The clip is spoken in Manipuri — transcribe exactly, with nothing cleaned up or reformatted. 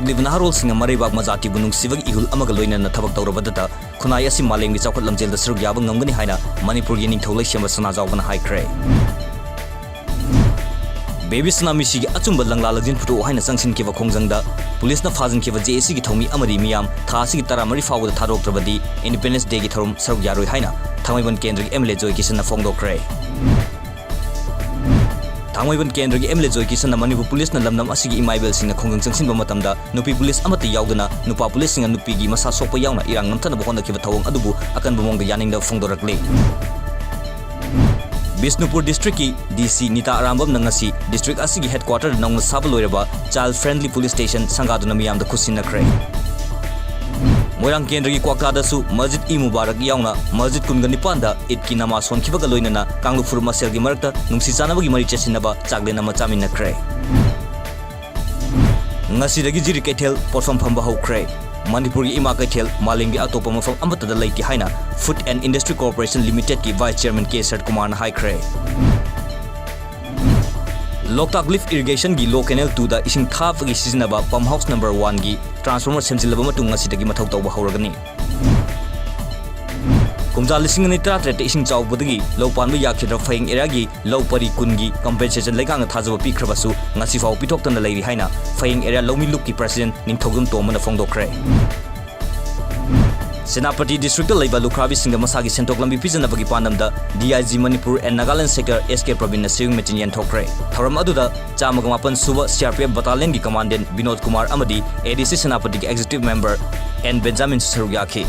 ꯂꯤꯕ ꯅꯍꯥꯔꯣꯜꯁꯤꯡꯅ ꯃꯔꯩꯕꯥꯛ ꯃꯖꯥꯇꯤꯕꯨ ꯅꯨꯡꯁꯤꯕꯒꯤ ꯏꯍꯨꯜ ꯑꯃꯒ ꯂꯣꯏꯅꯅ ꯊꯕꯛ ꯇꯧꯔꯕꯗꯇ ꯈꯨꯟꯅꯥꯏ ꯑꯁꯤ ꯃꯥꯂꯦꯝꯒꯤ ꯆꯥꯎꯈꯠ ꯂꯝꯖꯦꯜꯗ ꯁꯔꯨꯛ ꯌꯥꯕ ꯉꯝꯒꯅꯤ ꯍꯥꯏꯅ ꯃꯅꯤꯄꯨꯔꯒꯤ ꯅꯤꯡꯊꯧ ꯂꯩꯁꯦꯝꯕ ꯁꯅꯥꯖꯥꯎꯕꯅ ꯍꯥꯏꯈ꯭ꯔꯦ꯫ ꯕꯦꯕꯤ ꯁꯅꯥꯃꯤꯁꯤꯒꯤ ꯑꯆꯨꯝꯕ ꯂꯪꯂꯥ ꯂꯛꯖꯤꯟ ꯄꯨꯊꯣꯛꯎ ꯍꯥꯏꯅ ꯆꯪꯁꯤꯟꯈꯤꯕ ꯈꯣꯡꯖꯪꯗ ꯄꯨꯂꯤꯁꯅ ꯐꯥꯖꯤꯟꯈꯤꯕ ꯖꯦ ꯑꯦ ꯁꯤꯒꯤ ꯊꯧꯃꯤ ꯑꯃꯗꯤ ꯃꯤꯌꯥꯝ ꯊꯥ ꯑꯁꯤꯒꯤ ꯇꯔꯥꯃꯔꯤ ꯐꯥꯎꯕꯗ ꯊꯥꯗꯣꯔꯛꯇ꯭ꯔꯕꯗꯤ Independence Dayꯒꯤ ꯊꯧꯔꯝ ꯁꯔꯨꯛ ꯌꯥꯔꯣꯏ ꯍꯥꯏꯅ ꯊꯥꯡꯃꯩꯕꯟ ꯀꯦꯟꯗ꯭ꯔꯒꯤ ꯑꯦꯝ ꯑꯦꯜ ꯑꯦ ꯖꯣꯏ ꯀꯤꯁꯟꯅ ꯐꯣꯡꯗꯣꯛꯈ꯭ꯔꯦ꯫ ꯊꯥꯡꯃꯩꯕꯟ ꯀꯦꯟꯗ꯭ꯔꯒꯤ ꯑꯦꯝ ꯑꯦꯜ ꯑꯦ ꯖꯣꯏ ꯀꯤꯁꯟꯅ ꯃꯅꯤꯄꯨꯔ ꯄꯨꯂꯤꯁꯅ ꯂꯝꯗꯝ ꯑꯁꯤꯒꯤ ꯏꯃꯥ ꯏꯕꯦꯜꯁꯤꯡꯅ ꯈꯨꯡꯒꯪ ꯆꯪꯁꯤꯟꯕ ꯃꯇꯝꯗ ꯅꯨꯄꯤ ꯄꯨꯂꯤꯁ ꯑꯃꯠꯇ ꯌꯥꯎꯗꯅ ꯅꯨꯄꯥ ꯄꯨꯂꯤꯁꯁꯤꯡꯅ ꯅꯨꯄꯤꯒꯤ ꯃꯁꯥ ꯁꯣꯛꯄ ꯌꯥꯎꯅ ꯏꯔꯥꯡ ꯅꯝꯊꯅꯕ ꯍꯣꯠꯅꯈꯤꯕ ꯊꯧꯑꯣꯡ ꯑꯗꯨꯕꯨ ꯑꯀꯟꯕ ꯃꯑꯣꯡꯗ ꯌꯥꯅꯤꯡꯗꯕ ꯐꯣꯡꯗꯣꯔꯛꯂꯤ꯫ ꯕꯤꯁꯅꯨꯄꯨꯔ ꯗꯤꯁꯇ꯭ꯔꯤꯛꯀꯤ ꯗꯤ ꯁꯤ ꯅꯤꯇꯥ ꯑꯔꯥꯝꯕꯝꯅ ꯉꯁꯤ ꯗꯤꯁꯇ꯭ꯔꯤꯛ ꯑꯁꯤꯒꯤ ꯍꯦꯗꯀ꯭ꯋꯥꯇꯔꯗ ꯅꯧꯅ ꯁꯥꯕ ꯂꯣꯏꯔꯕ ꯆꯥꯏꯜꯗ ꯐ꯭ꯔꯦꯟꯗꯂꯤ ꯄꯨꯂꯤꯁ ꯁ꯭ꯇꯦꯁꯟ ꯁꯪꯒꯥꯗꯨꯅ ꯃꯤꯌꯥꯝꯗ ꯈꯨꯠꯁꯤꯟꯅꯈ꯭ꯔꯦ꯫ ꯃꯣꯏꯔꯥꯡ ꯀꯦꯟꯗ꯭ꯔꯒꯤ ꯀ꯭ꯋꯥꯛꯇꯥꯗꯁꯨ ꯃꯁꯖꯤꯗ ꯏ ꯃꯨꯕꯥꯔꯛ ꯌꯥꯎꯅ ꯃꯁꯖꯤꯗ ꯀꯨꯟꯒ ꯅꯤꯄꯥꯟꯗ ꯏꯗꯀꯤ ꯅꯃꯥꯖ ꯁꯣꯟꯈꯤꯕꯒ ꯂꯣꯏꯅꯅ ꯀꯥꯡꯂꯨꯞ ꯐꯨꯔꯨꯞ ꯃꯁꯦꯜꯒꯤ ꯃꯔꯛꯇ ꯅꯨꯡꯁꯤ ꯆꯥꯟꯅꯕꯒꯤ ꯃꯔꯤ ꯆꯠꯁꯤꯟꯅꯕ ꯆꯥꯛꯂꯦꯟ ꯑꯃ ꯆꯥꯃꯤꯟꯅꯈ꯭ꯔꯦ꯫ ꯉꯁꯤꯗꯒꯤ ꯖꯤꯔꯤ ꯀꯩꯊꯦꯜ ꯄꯣꯠꯐꯝ ꯐꯝꯕ ꯍꯧꯈ꯭ꯔꯦ꯫ ꯃꯅꯤꯄꯨꯔꯒꯤ ꯏꯃꯥ ꯀꯩꯊꯦꯜ ꯃꯥꯂꯦꯝꯒꯤ ꯑꯇꯣꯞꯄ ꯃꯐꯝ ꯑꯃꯠꯇꯗ ꯂꯩꯇꯦ ꯍꯥꯏꯅ Food and Industry Corporation Limitedꯀꯤ Vice Chairman ꯀꯦ ꯁꯔꯠꯀꯨꯃꯥꯔꯅ ꯍꯥꯏꯈ꯭ꯔꯦ꯫ ꯂꯣꯛꯇꯥꯛ ꯂꯤꯐ ꯏꯔꯤꯒꯦꯁꯟꯒꯤ ꯂꯣ ꯀꯦꯅꯦꯜ ꯇꯨꯗ ꯏꯁꯤꯡ ꯊꯥꯕꯒꯤ ꯁꯤꯖꯤꯟꯅꯕ ꯄꯝ ꯍꯥꯎꯁ ꯅꯝꯕꯔ ꯋꯥꯟꯒꯤ ꯇ꯭ꯔꯥꯟꯁꯐꯣꯔꯃꯔ ꯁꯦꯝꯖꯤꯜꯂꯕ ꯃꯇꯨꯡ ꯉꯁꯤꯗꯒꯤ ꯃꯊꯧ ꯇꯧꯕ ꯍꯧꯔꯒꯅꯤ꯫ ꯀꯨꯝꯖꯥ ꯂꯤꯁꯤꯡ ꯑꯅꯤ ꯇꯔꯥꯇꯔꯦꯠꯇ ꯏꯁꯤꯡ ꯆꯥꯎꯕꯗꯒꯤ ꯂꯧ ꯄꯥꯟꯕ ꯌꯥꯈꯤꯗ꯭ꯔꯕ ꯐꯌꯦꯡ ꯑꯦꯔꯤꯌꯥꯒꯤ ꯂꯧ ꯄꯔꯤ ꯀꯨꯟꯒꯤ ꯀꯝꯄꯦꯟꯁꯦꯁꯟ ꯂꯩꯉꯥꯛꯅ ꯊꯥꯖꯕ ꯄꯤꯈ꯭ꯔꯕꯁꯨ ꯉꯁꯤꯐꯥꯎ ꯄꯤꯊꯣꯛꯇꯅ ꯂꯩꯔꯤ ꯍꯥꯏꯅ ꯐꯌꯦꯡ ꯑꯦꯔꯤꯌꯥ ꯂꯧꯃꯤ ꯂꯨꯞꯀꯤ ꯄ꯭ꯔꯁꯤꯗꯦꯟ ꯅꯤꯡꯊꯧꯖꯝ ꯇꯣꯝꯕꯅ ꯐꯣꯡꯗꯣꯛꯈ꯭ꯔꯦ꯫ ꯁꯦꯅꯥꯄꯇꯤ ꯗꯤꯁꯇ꯭ꯔꯤꯛꯇ ꯂꯩꯕ ꯂꯨꯈ꯭ꯔꯥꯕꯤꯁꯤꯡꯗ ꯃꯁꯥꯒꯤ ꯁꯦꯟꯊꯣꯛ ꯂꯝꯕꯤ ꯄꯤꯖꯅꯕꯒꯤ ꯄꯥꯟꯗꯝꯗ D I G Manipur and Nagaland Sector S K ꯄ꯭ꯔꯕꯤꯟꯅ ꯁꯤꯌꯨꯡ ꯃꯦꯆꯤꯟ ꯌꯦꯟꯊꯣꯛꯈ꯭ꯔꯦ꯫ ꯊꯧꯔꯝ ꯑꯗꯨꯗ ꯆꯥꯝꯃꯒ ꯃꯥꯄꯟ ꯁꯨꯕ C R P F Battalionꯒꯤ Commandant Vinod Kumar ꯑꯃꯗꯤ A D C ꯁꯦꯅꯥꯄꯇꯤꯒꯤ Executive Member N ꯕꯦꯟꯖꯥꯃꯤꯟꯁꯨ ꯁꯔꯨꯛ ꯌꯥꯈꯤ꯫